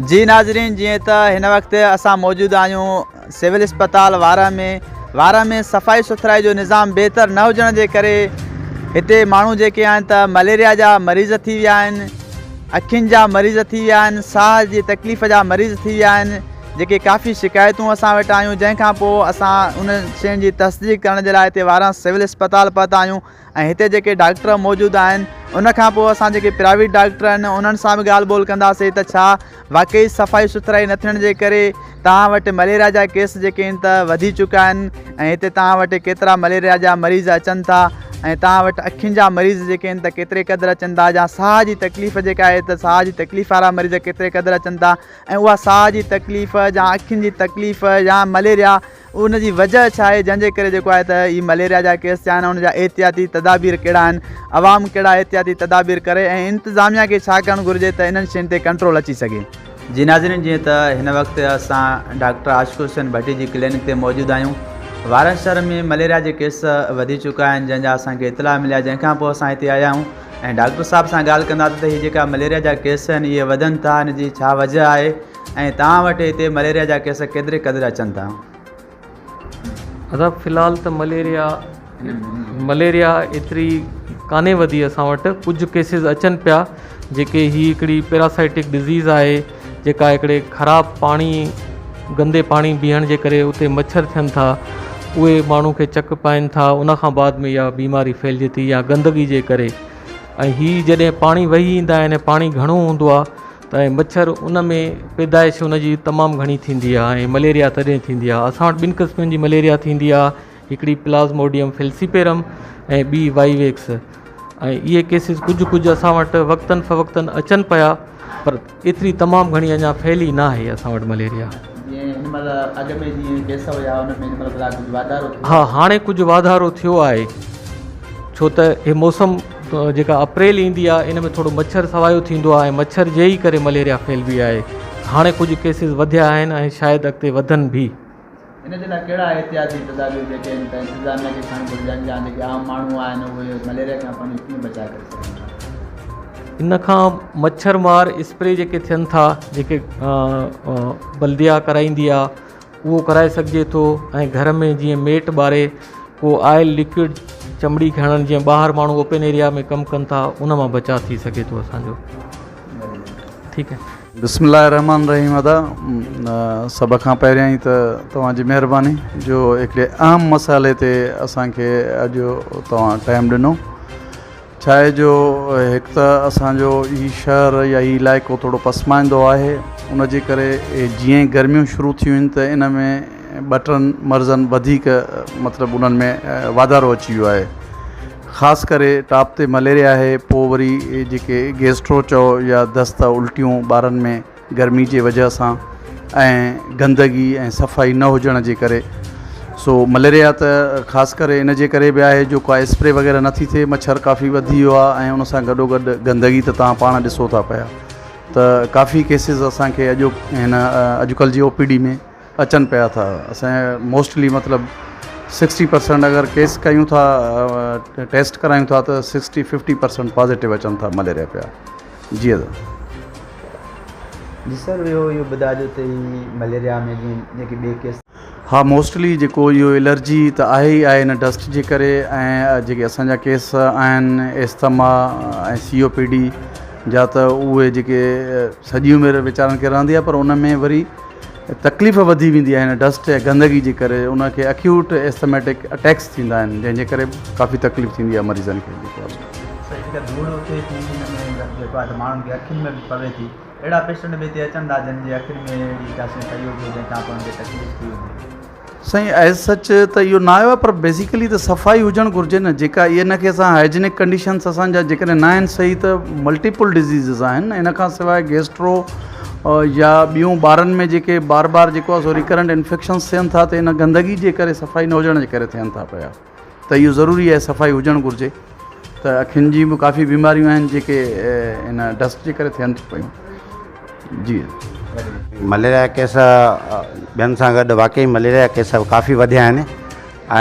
جي ناظرين جيئن ته هن وقت اسان موجود آهيون سول اسپتال وارهه ۾ وارهه ۾ صفائي سٿرائي جو نظام بهتر نه هجڻ جي ڪري هتي ماڻهو جيڪي آهن ته مليريا جا مريض ٿي ويا آهن اکين جا مريض ٿي ويا آهن ساهه جي تڪليف جا مريض ٿي ويا آهن جيڪي ڪافي شڪايتون اسان وٽ آيون جنهن کان پوء اسان ان شين جي تصديق ڪرڻ جي لاء هتي وارهه سول اسپتال پهتا آهيون ۽ هتي جيڪي ڊاڪٽر موجود آهن ان کان پوء اسان جيڪي پرائيويٽ ڊاڪٽر آهن انهن سان به ڳالهه ٻولهه ڪنداسين ته ڇا واقعي صفائي سٿرائي نه ٿيڻ جي ڪري توهان وٽ مليريا جا ڪيس جيڪي آهن ته وڌي چڪا آهن ۽ هتي توهان وٽ ڪيترا مليريا جا مريض اچن ٿا ۽ توهان وٽ اکين جا مريض جيڪي آهن ته ڪيتري قدر اچن ٿا يا ساهه جي تڪليف جيڪا آهي ته ساهه جي تڪليف وارا مريض ڪيتري قدر اچن ٿا ۽ اها ساهه جي تڪليف يا اکين جي تڪليف يا مليريا ان جي وجهه ڇا آهي جنهن جي ڪري جيڪو آهي ته هي مليريا جا ڪيس ٿيا آهن ان جا احتياطي تدابير ڪهڙا آهن عوام ڪهڙا احتياطي تدابير ڪري ۽ انتظاميا کي ڇا ڪرڻ گهرجي ته انهن شين تي ڪنٽرول اچي سگهي. جي ناظرين جيئن ته هن وقت اسان ڊاڪٽر عاشق حسين ڀٽي جي ڪلينڪ تي موجود آهيون وارهه شهر ۾ مليريا جي ڪيس وڌي چڪا آهن جنهن جا اسان کي اطلاع مليا جنهن کان پوء اسان هتي آيا آهيون ۽ ڊاڪٽر صاحب سان ڳالهه ڪنداسين ته هي جيڪا مليريا جا ڪيس آهن اهي وڌن ٿا ان جي ڇا وجهه آهي ۽ توهان وٽ هتي مليريا جا ڪيس ڪيتري قدر اچن ٿا؟ ادا في الحال ته مليريا مليريا ايتري ڪانهي وڌي اسان وٽ ڪجهه ڪيسز اچن پيا جيڪي هي هڪڙي پيراسائٽڪ ڊزيز آهي جيڪا هڪڙي خراب پاڻي گندي پاڻي بيهڻ جي ڪري اتي مڇر ٿين ٿا اهي ماڻهو کي چڪ پائن ٿا ان کان بعد ۾ اها بيماري ڦهلجي ٿي يا گندگي جي ڪري ۽ هي جڏهن پاڻي وهي ايندا آهن پاڻي گهڻو هوندو آهي ته ۽ مڇر ان ۾ پيدائش ان جي تمام گهڻي ٿيندي آهي ۽ مليريا تڏهن ٿيندي آهي اسان وٽ ٻن قسمن جي مليريا ٿيندي آهي هڪڙي پلازموڊيم فلسيپيرم ۽ ٻي وائي ويڪس ۽ اهي ڪيسز ڪجهه ڪجهه اسان وٽ وقتن فوقتن اچن پيا پر ايتري تمام گهڻي اڃا ڦهلي نه آهي اسان وٽ مليريا. جيئن هن مهل اڳ ۾ جيئن ڪيس هيا ان ۾ هن مهل ڀلا ڪجهه واڌارو ٿيو ها هاڻي ڪجهه واڌارو ٿيو آهي ڇو ته هي موسم جيڪا اپريل ايندي آهي ان ۾ ٿورو مڇر سوايو ٿيندو آهي ۽ مڇر جي ئي ڪري مليريا ڦهلبي آهي هاڻي ڪجهه ڪيسز وڌيا آهن ۽ شايد اڳتي وڌن به. ان جي لاء ڪهڙا احتياطي تدابير جيڪي آهن ته انتظاميا کي کڻڻ گهرجن يا جيڪي عام ماڻهو آهن اهي مليريا کان پنهنجو ڪيئن بچاء ڪري سگهن ٿا؟ ان کان مڇر مار اسپري جيڪي ٿين ٿا جيڪي بلديا ڪرائيندي آهي اهو ڪرائي سگهجي ٿو ۽ گهر ۾ جيئن ميٽ ٻاري ڪو آئل لڪوئڊ چمڙي کي هڻڻ جيئن ٻاهر ماڻهو اوپن ايريا ۾ ڪم ڪن ٿا ان مان بچاء ٿي سگهي ٿو اسانجو ٺيڪ آهي. بسم الله الرحمٰن الرحيم ادا سڀ کان پهريائين ته توهان جي مهرباني جو هڪڙي اهم مسئلي تي اسان کي اڄ توهان ٽائيم ڏنو ڇا آهي جو هڪ ته اسان جو هي شهر يا هي علائقو ٿورو پسماندو آهي ان جي ڪري جيئن ئي گرميون شروع ٿيون آهن ته ان ۾ ٻه ٽن مرضن وڌيڪ مطلب انهن ۾ واڌارو اچي ويو آهي خاص ڪري ٽاپ تي مليريا آهي پوء وري جيڪي گيسٽرو چئو يا دست الٽيون ٻارن ۾ گرمي جي وجهه سان ۽ گندگي ۽ صفائي نه هجڻ جي ڪري سو مليريا ته خاص ڪري ان جي ڪري به آهي جو ڪا اسپري وغيره نٿي ٿئي مڇر ڪافي وڌي ويو آهي ۽ ان سان گڏو گڏ گندگي ته توهان پاڻ ڏسو ٿا پيا ته ڪافي ڪيسز اسانکي اڄو هن اڄڪلهه جي او پي ڊي ۾ اچن پيا ٿا اسان موسٽلي مطلب سڪسٽي پرسنٽ اگر ڪيس ڪيون ٿا ٽيسٽ ڪرايون ٿا ته سڪسٽي ففٽي پرسنٽ پازيٽو اچن ٿا مليريا پيا جي ادا. جي سر اهو اهو ٻڌائجو ته هي مليريا ۾ جيئن جيڪي ٻئي ڪيس. ها موسٽلي جيڪو اهو الرجي ته آهي ئي آهي ان ڊسٽ جي ڪري ۽ جيڪي اسان جا ڪيس آهن ايسٿما ۽ سي او پي ڊي جا ته اهي جيڪي سڄي عمر ويچارن کي رهندي آهي پر ان ۾ وري تڪليف وڌي ويندي آهي هن ڊسٽ ۽ گندگي جي ڪري ان کي اڪيوٽ ايسٿميٽڪ اٽيڪس ٿيندا آهن جنهن جي ڪري ڪافي تڪليف ٿيندي آهي مريضن کي جيڪو آهي سو. سائين جيڪا ڌوڙ اٿي ٿي ان ۾ جيڪو آهي ته ماڻهن کي اکين ۾ به پوي ٿي اهڙا پيشنٽ به هتي اچن ٿا جن جي اکين ۾ اهڙي ڪا شيء پئي هجي جنهن کان پوء انهن کي تڪليف ٿي هجي. سائين ايز سچ ته اهو نه آيو آهي پر بيسيڪلي ته صفائي هجڻ گهرجي نه جيڪا ان کي اسان هائجينڪ ڪنڊيشنس اسان جا جيڪڏهن نه آهن صحيح ته ملٽيپل ڊزيزز آهن ان کان سواء گيسٽرو يا ٻيون ٻارن ۾ جيڪي بار بار جيڪو آهي سو ريڪرنٽ انفيڪشنس ٿين ٿا ته ان گندگي جي ڪري صفائي نه هجڻ جي ڪري ٿين ٿا پيا ته اهو ضروري آهي صفائي هجڻ گهرجي ته اکين جي به ڪافي بيماريون آهن جيڪي ان ڊسٽ جي ڪري ٿين ٿيون پيون جي. مليريا جا ڪيس ٻين سان گڏ واقعي مليريا جا ڪيس ڪافي وڌيا آهن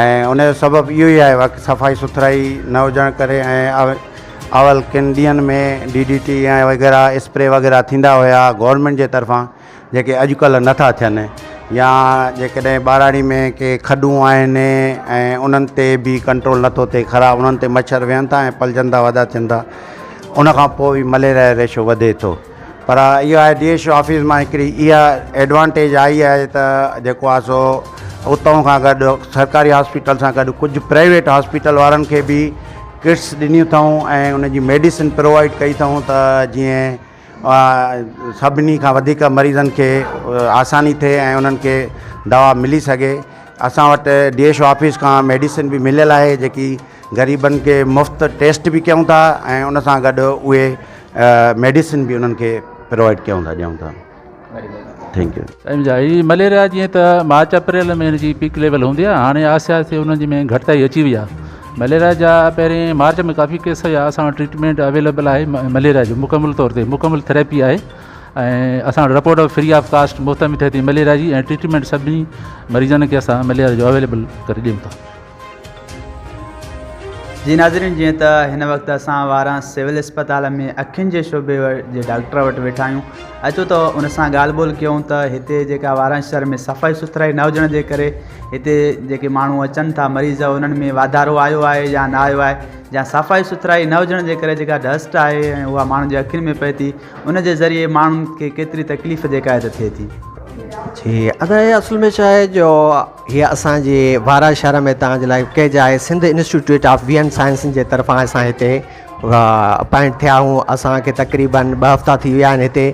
۽ ان جو سبب اهو ئي آهي صفائي سٿرائي نه هجڻ ڪري ۽ اول ڪن ڏينهن ۾ ڊي ڊي ٽي ۽ وغيره اسپري وغيره ٿيندا هيا گورنمينٽ جي طرفان جيڪي اڄڪلهه نٿا ٿين يا جيڪڏهن ٻهراڙي ۾ ڪي کڏون آهن ۽ انهن تي به ڪنٽرول نٿو ٿئي خراب انهن تي مڇر ويهن ٿا ۽ پلجن ٿا وڏا ٿين ٿا ان کان پوء به مليريا جو ريشو وڌي ٿو پر اهو آهي ڊي ايڇ او آفيس مان هڪڙي اها ايڊوانٽيج آئي آهي ته جيڪو آهي سو اتان کان گڏ سرڪاري هاسپيٽل سان گڏ ڪجهه پرائيويٽ هاسپيٽل وارن کي به ڪٽس ڏنيون اٿئون ۽ ان جي ميڊيسن پرووائيڊ ڪئي اٿئون ته جيئن سڀني کان وڌيڪ مريضن کي آساني ٿئي ۽ انهن کي دوا ملي سگهي اسان وٽ ڊي ايڇ او آفيس کان ميڊيسن به مليل آهي جيڪي غريبن کي مفت ٽيسٽ به ڪيون ٿا ۽ ان سان گڏ اهي ميڊيسن به انهن کي پرووائيڊ ڪيون ٿا ڏيون ٿا thank you. سائين منهنجا هي مليريا جيئن ته مارچ اپريل ۾ هن جي پيڪ ليول هوندي آهي هاڻي آهستي آهستي انهن جي ۾ گهٽتائي اچي وئي آهي مليريا جا پهرين مارچ ۾ ڪافي ڪيس هيا اسان وٽ ٽريٽمينٽ اويليبل آهي مليريا جو مڪمل طور تي مڪمل ٿراپي آهي ۽ اسان وٽ رپورٽ فري آف ڪاسٽ مفت ۾ ٿئي ٿي مليريا جي ۽ ٽريٽمينٽ سڀني مريضن کي اسان مليريا جو اويليبل ڪري ڏيون ٿا. جي ناظرين جيئن ته هن وقت اسان واران سول اسپتال ۾ اکين جي شعبي جي ڊاڪٽر وٽ ويٺا آهيون اچو ته ان سان ڳالهه ٻولهه ڪيون ته هتي جيڪا واران شهر ۾ صفائي سٿرائي نه هجڻ جي ڪري هتي جيڪي ماڻهو اچن ٿا مريض انهن ۾ واڌارو آيو آهي يا نه آيو آهي يا صفائي سٿرائي نه هجڻ جي ڪري جيڪا ڊسٽ آهي ۽ اها ماڻهن جي اکين ۾ پئي ٿي ان جي ذريعي ماڻهن کي ڪيتري تڪليف جيڪا آهي ته ٿئي ٿي. جي ادا اصل ۾ ڇا آهي جو هي اسان جي وارهه شهر ۾ توهان جي لاء ڪيج آهي سنڌ انسٽيٽيوٽ آف ويئن سائنسن جي طرفان اسان هتي اپائنٽ ٿيا آهيون اسان کي تقريبن ٻه هفتا ٿي ويا آهن هتي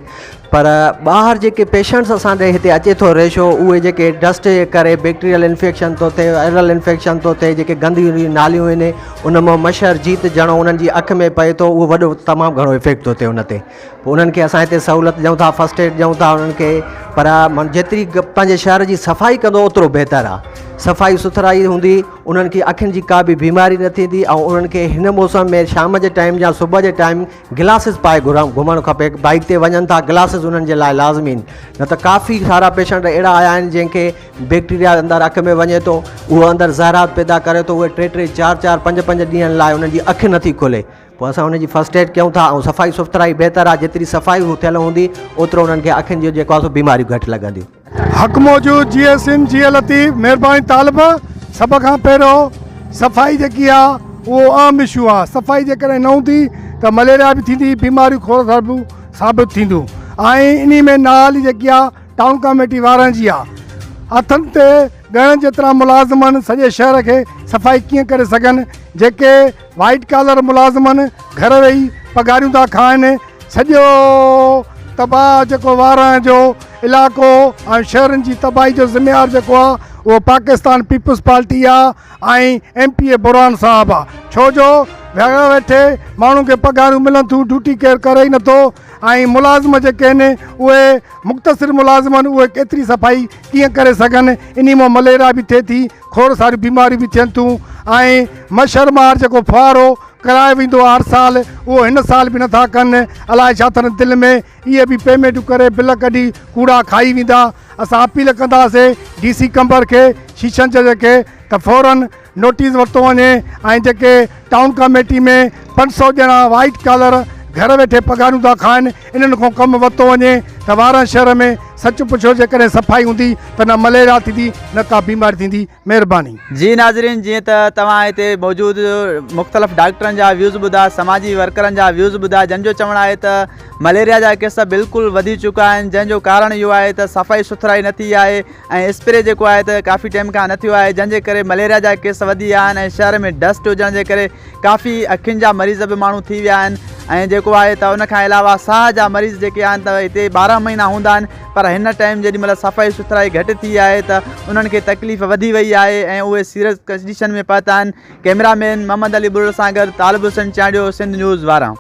پر ٻاهر جيڪي پيشنٽس اسان ڏي هتي اچي ٿو ريشو اهي جيڪي ڊسٽ جي ڪري بيڪٽيريل انفيڪشن ٿو ٿئي وائرل انفيڪشن ٿو ٿئي جيڪي گنديون ناليون آهن ان مان مڇر جيت جڻو انهن جي اک ۾ پئي ٿو اهو وڏو تمام گهڻو افيڪٽ ٿو ٿئي ان تي پوء انهن کي اسان هتي سهولت ڏيون ٿا فرسٽ ايڊ ڏيون ٿا انهن کي پر جيتري پنهنجي شهر جي صفائي ڪندو اوترو بهتر آهي صفائي سٿرائي هوندي انهن کي اکين جي ڪا به بيماري نه ٿيندي ۽ انهن کي هن موسم ۾ شام جي ٽائيم يا صبح جي ٽائيم گلاسز پائي گهمڻ کپي بائيڪ تي وڃن ٿا گلاسز انهن جي لاء لازمي آهن نه ته ڪافي سارا پيشنٽ اهڙا آيا آهن جنهن کي بيڪٽيريا اندر اک ۾ وڃي ٿو اهو اندر زهرات پيدا ڪري ٿو اهي ٽي ٽي چار چار پنج پنج ڏينهن لاء انهن جي اک نٿي کلي پوء اسان ان جي فرسٽ ايڊ ڪيون ٿا ۽ صفائي سٿرائي بهتر آهي جيتري صفائي هو ٿيل هوندي اوترو انهن کي اکين جون جيڪو آهي سو بيماريون گهٽ لڳنديون. حق موجود جيئي سنڌ جيئي لطيف مھرباني طالب سڀ کان پهريون صفائي جيڪي آ اهو اهم اشو آ صفائي جيڪڏهن نه هوندي ته مليريا به ٿيندي بيماريون کوڙ ساريون ثابت ٿينديون ۽ انهي ۾ نااهلي جيڪي آ ٽائون ڪاميٽي وارن جي آ هٿن تي ڳڻڻ جيترا ملازمن سڄي شهر کي صفائي ڪيئن ڪري سگهن جيڪي وائيٽ ڪالر ملازمن گهر ويهي پگهاريون ٿا کائن، سڄو تباهه جيڪو وارهه جو علائقو ۽ شهرن جي تباهي جو ذميوار جيڪو آ اهو پاڪستان پيپلز پارٽي آ ۽ ايم پي اي برهان صاحب آ ڇو جو گهر ويٺي ماڻهن کي پگهاريون ملن ٿيون ڊيوٽي ڪير ڪري ئي نٿو ۽ ملازم جيڪي آهن اهي مختصر ملازم آهن اهي ڪيتري صفائي ڪيئن ڪري سگهن انهي مان مليريا به ٿئي ٿي کوڙ ساريون بيماريون به ٿين ٿيون ۽ مڇر مار جيڪو ڦوهارو ڪرايو ويندو آهي هر سال اهو هن سال به نٿا ڪن الائي ڇا اٿن دل ۾ اهي به پيمينٽون ڪري بل ڪڍي ڪوڙا کائي ويندا اسان اپيل ڪنداسي ڊي سي قمبر کي شيشن جج کي ته فورن نوٽيس ورتو وڃي ۽ جيڪي ٽائون ڪاميٽي ۾ 500 ڄڻا وائيٽ ڪالر گهر ويٺي پگهارون ٿا کائن انهن کان ڪم ورتو وڃي ته وارهن شهر ۾ سچ پڇو جيڪڏهن صفائي هوندي ته نه مليريا ٿيندي نه ڪا بيماري ٿيندي مهرباني. جي ناظرين جيئن ته توهان هتي موجود مختلف ڊاڪٽرن جا ويوز ٻڌا سماجي ورڪرن جا ويوز ٻڌا جن جو چوڻ آهي ته مليريا جا ڪيس بلڪل وڌي چڪا آهن جنهن جو ڪارڻ اهو آهي ته صفائي سٿرائي نه ٿي آهي ۽ اسپري جيڪو آهي ته ڪافي ٽائيم کان نه ٿيو آهي جنهن جي ڪري مليريا جا ڪيس وڌي ويا آهن ۽ شهر ۾ ڊسٽ هجڻ جي ڪري ڪافي اکين جا مريض به ماڻهو ٿي ويا آهن ۽ جيڪو آهي ته ان کان علاوه ساهه جا مريض جيڪي آهن ته هتي 12 مهينا هوندا آهن پر هن ٽائيم جيڏي مهل صفائي سٿرائي گهٽ ٿي آهي ته انهن کي تڪليف وڌي وئي آهي ۽ اهي سيريس ڪنڊيشن ۾ پهتا آهن ڪئميرا مين محمد علي ٻرڙ سان گڏ طالب حسين چانڊيو سنڌ نيوز وارهه.